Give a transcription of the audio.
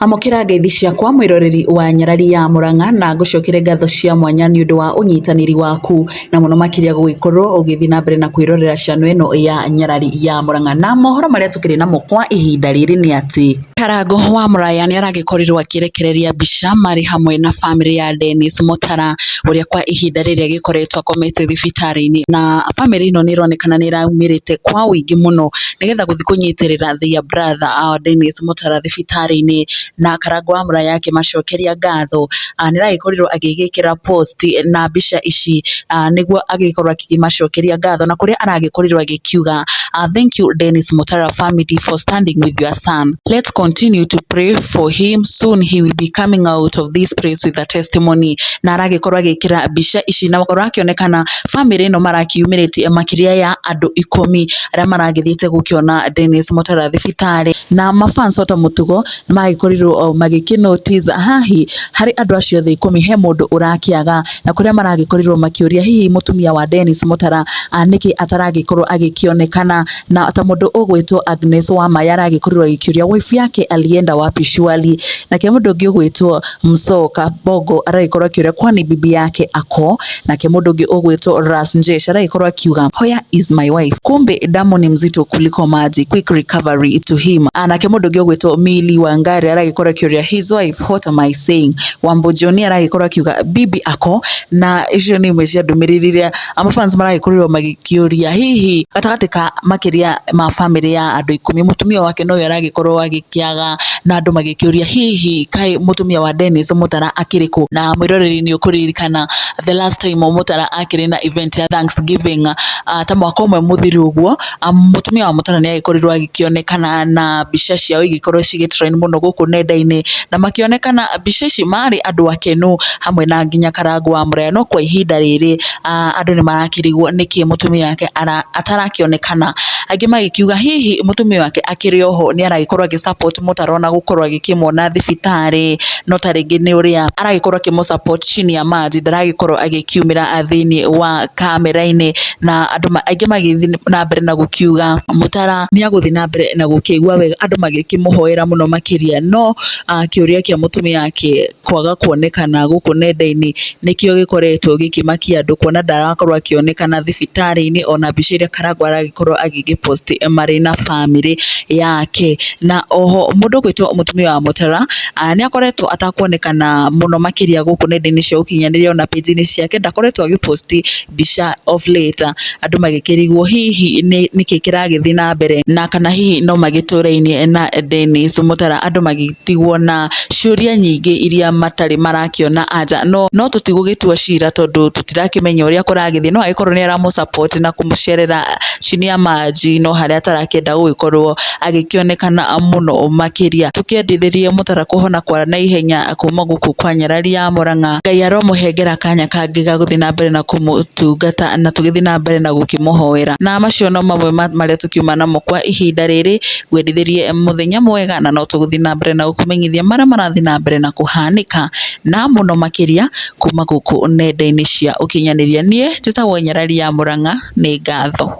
Amũkĩra ngeithi ciakwa mwĩroreri wa Nyarari ya Mũrang'a, na ngũcokere ngatho cia mwanya nĩ ũndũ wa ũnyitanĩri waku, na mũno makĩria gũgĩkorwo ũgĩthiĩ na mbere na kwĩrorera channel ĩno ya Nyarari ya Mũrang'a. Na mohoro marĩa tũkĩrĩ namo kwa ihinda rĩrĩ nĩ atĩ Karango wa Mũraya nĩ aragĩkorirwo akĩrekereria mbica marĩ hamwe na bamĩrĩ ya Dennis Mũtara, ũrĩa kwa ihinda rĩrĩ agĩkoretwo akomete thibitarĩ-inĩ. Na bamĩrĩ ĩno nĩ ĩronekana nĩ ĩraumĩrĩte kwa ũingĩ mũno nĩgetha gũthiĩ kũnyitĩrĩra their brother Dennis Mũtara thibitarĩ-inĩ. Na Karango wa Mũraya akĩmacokeria ngatho, nĩ aragĩkorirwo agĩgĩkĩra post na mbica ici, nĩguo agĩkorwo akĩmacokeria ngatho, na kũrĩa aragĩkorirwo agĩkiuga, "Thank you, Dennis Mutara family, for standing with your son. Let's continue to pray for him. Soon he will be coming out of this place with a testimony." Na aragĩkorwo agĩkĩra mbica ici na gũkorwo akĩonekana bamĩrĩ ĩno marakiumĩrĩtie makĩria ya andũ 10 arĩa maragĩthiĩte gũkĩona Dennis Mutara thibitarĩ. Na mafans ota mũtugo nĩ magĩkorirwo magĩkĩ notice hahi harĩ andũ acio othe 10 he mũndũ ũrakĩaga, na kũrĩa maragĩkorirwo makĩũria hihi mũtumia wa Dennis Mutara nĩkĩ ataragĩkorwo agĩkĩonekana. Na ta mũndũ ũgwĩtwo Agnes Wamaya aragĩkorirwo agĩkĩũria, "Wife yake alienda wapi surely?" Nake mũndũ ũngĩ ũgwĩtwo Msoka Bongo aragĩkorwo akĩũria, "Kwani bibi yake ako?" Nake mũndũ ũngĩ ũgwĩtwo Ras Njesh aragĩkorwo akiuga, "Where is my wife? Kumbe damu ni mzito kuliko maji, quick recovery to him." Nake mũndũ ũngĩ ũgwĩtwo Mili Wangari aragĩkorwo akĩũria, "His wife, what am I saying?" Wambo John aragĩkorwo akiuga, "Bibi ako?" Na icio nĩ imwe cia ndũmĩrĩri iria mafans maragĩkorirwo magĩkĩũria, hihi gatagatĩ ka makĩria ma bamĩrĩ ya andũ 10, mũtumia wake nowe aragĩkorwo agĩkĩaga, na andũ magĩkĩũria hihi kaĩ mũtumia wa Dennis Mutara akĩrĩ kũ. Na mwĩroreri, nĩ ũkũririkana the last time Mutara akĩrĩ na event ya Thanksgiving, ta mwaka ũmwe mũthiru ũguo, mũtumia wa Mutara nĩ agĩkorirwo agĩkĩonekana na mbica ciao igĩkorwo cigĩ trend mũno gũkũ nenda-inĩ, na makĩonekana mbica ici marĩ andũ akenu hamwe na nginya Karango wa Mũraya. No kwa ihinda rĩrĩ andũ nĩ marakĩrigwo nĩkĩ mũtumia wake atarakĩonekana, angĩ magĩkiuga hihi mũtumia wake akĩrĩ oho nĩ aragĩkorwo agĩ support Mutara ona gũkorwo agĩkĩmuona thibitarĩ, no ta rĩngĩ nĩ ũrĩa aragĩkorwo akĩmũ support chini ya maji, ndaragĩkorwo agĩkiumĩra thĩinĩ wa kamera-inĩ. Na andũ aingĩ magĩthiĩ na mbere na gũkiuga Mutara nĩ agũthiĩ na mbere na gũkĩigua wega, andũ magĩkĩmũhoera mũno makĩria. No kĩũria kĩa mũtumia wake kwaga kuonekana gũkũ nenda-inĩ nĩkĩo gĩkoretwo gĩkĩmakia andũ, kuona ndarakorwo akĩonekana thibitarĩ-inĩ, ona mbica iria Karangũ aragĩkorwo agĩgĩ post marĩ na bamĩrĩ yake. Na oho mũndũ ũgwĩtwo mũtumia wa Mutara nĩ akoretwo atakuonekana mũno makĩria gũkũ nenda-inĩ cia ũkinyanĩria, ona page-inĩ ciake ndakoretwo agĩ post mbica of late, andũ magĩkĩrigwo hihi nĩkĩ kĩragĩthiĩ na mbere, na kana hihi no magĩtũrainie na Dennis Mutara, andũ magĩtigwo na ciũria nyingĩ iria matarĩ marakĩona anja. No tũtigũgĩtua cira tondũ tũtirakĩmenya ũrĩa kũragĩthiĩ. No agĩkorwo nĩ aramũ support na kũmũcerera chini ya maji, no harĩa atarakĩenda gũgĩkorwo agĩkĩonekana mũno makĩria. Tũkĩendithĩrie Mutara kũhona kwa naihenya kuma gũkũ kwa Nyarari ya Mũrang'a. Ngai aromũhengera kanya kangĩ ga gũthiĩ na mbere na kũmũtungata, na tũgĩthiĩ na mbere na gũkĩmũhoera. Na macio no mamwe ma marĩa tũkiuma namo kwa ihinda rĩrĩ. Ngwendithĩrie mũthenya mwega, na no tũgũthiĩ na mbere na gũkũmenyithia marĩa marathiĩ na mbere na kũhanĩka, na mũno makĩria kuma gũkũ nenda-inĩ cia ũkinyanĩria. Niĩ njĩtagwo Nyarari ya Mũrang'a, nĩ ngatho.